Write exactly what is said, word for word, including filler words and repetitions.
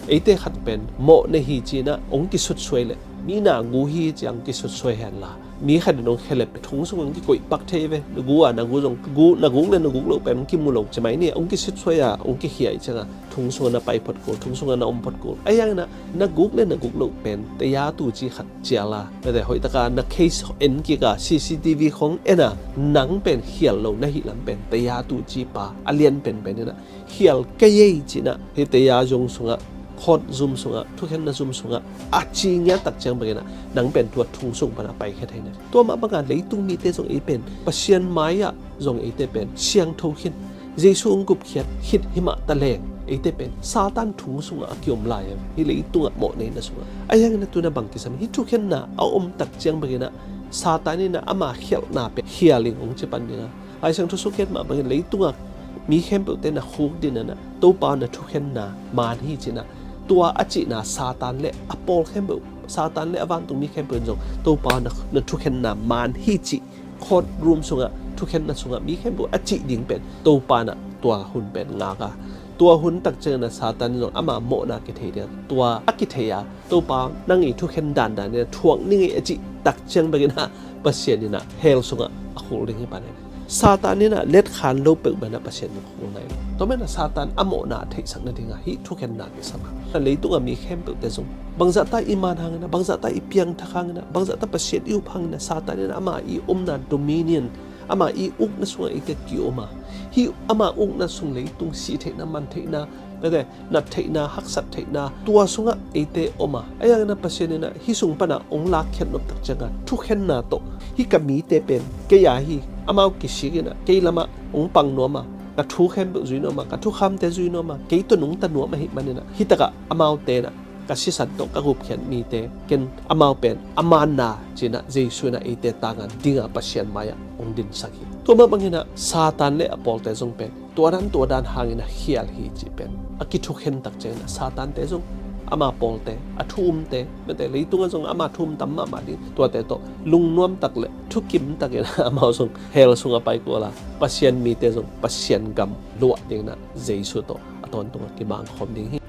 Eite khat pen mawh nei hi ci-in ah hong kisutsuai leh, mi na gu hi ci-a hong kisutsuai henla, mi khat in hong khia leh pen thong sungah hong kikoih pak thei ve. Na gu a, na gu zong gu, na guk le na guk loh pen hong kimu lo ci mai ni, hong kisutsuai a hong kikhiai ciangah thong sungah na pai phot kul, thong sungah na om phot kul. Ahi hangin ah na guk le na guk loh pen taya tu ci khat cial a, mete hoih taka na case en kik a, C C T V khong en a, nang pen khial lo na hih lam pen taya tu ci pa a lian penpen in ah khial kei ei ci-in ah, hih taya zung sungah, court zum sungah, thukhenna zum sungah a ci ngiat tak ciang bangin ah nang pen tua thong sung pan a paikhia thei na. Tua mah bangin leitung mite zong ei pen Pasian mai-ah zong eite pen siangtho khin, Jesu hong gupkhiat khit hi mah taleng eite pen Satan thong sungah a kiom lai a, hih leitungah mawh neina sungah. Ahi hangin ah tu-in ah bang kisam, hih thukhenna a om tak ciang bangin ah Satan in ah ama khialhna pen khial ing hong ci pan ding a. Lai Siangtho sukhiat mah bangin leitungah mi khempeuhte na khukdin in ah Topa na thukhenna maan hi ci-in ah, tua a cihna Satan le a pawl khempeuh, Satan le a vantung mi khempeuh in zong Topa na, na thukhenna maan hi cih court room sungah, thukhenna sungah mi khempeuh a cih ding pen Topa in ah tua hun pen ngak a, tua hun tak ciangin ah Satan in zong ama mawhna kithei ding a, tua a kithei a, Topa nang i thukhen dandan in ah thuak ning ei a cih tak ciang bangin ah Pasian in ah hell sungah a khul ding hi pan e. Satan in ah letkhan lo peuh bangin ah Pasian in khul nai lo. Tua manin ah Satan a mawhna a theihsak nading a hih thukhenna kisam a, leitungah mi khempeuhte zong bangzahta i man hangin ah, bangzahta i piangthak hangin ah, bangzahta Pasian i up hangin ah Satan in ah ama i omna dominion, ama i ukna sungah eite kiom a, hih ama ukna sung leitung sih theihna, man theihna, mete nat theihna, haksat theihna, tua sungah eite om a. Ahi hangin ah Pasian in ah hih sung pan a hong lakkhiat nop tak ciangah thukhenna tawh, hih ka mite pen kei a hi, amau kisik in ah kei lamah hong pang nuam a, ka thu khempeuh zui nuam a, ka thukhamte zui nuam a, kei tawh nungta nuam ahih manin ah hih takah amaute in ah ka sisan tawh ka gupkhiat mite ken amau pen a manna ci-in ah Jesu in ah eite tangah ding a Pasian mai-ah hong dinsak hi. Tua mah bangin ah Satan le a pawlte zong pen tua dan tua dan hangin ah khial hi cih pen a kithukhen tak ciangin ah Satante zong, ama pawlte, a thu umte, mete leitungah zong ama thu um tam mahmah ding, tuate tawh lungnuam tak le thukim takin ah amau zong hell sungah pai kul a, Pasian mite zong Pasian gam luah dingin ah Jesu tawh a tawntungah kimangkhawm ding hi.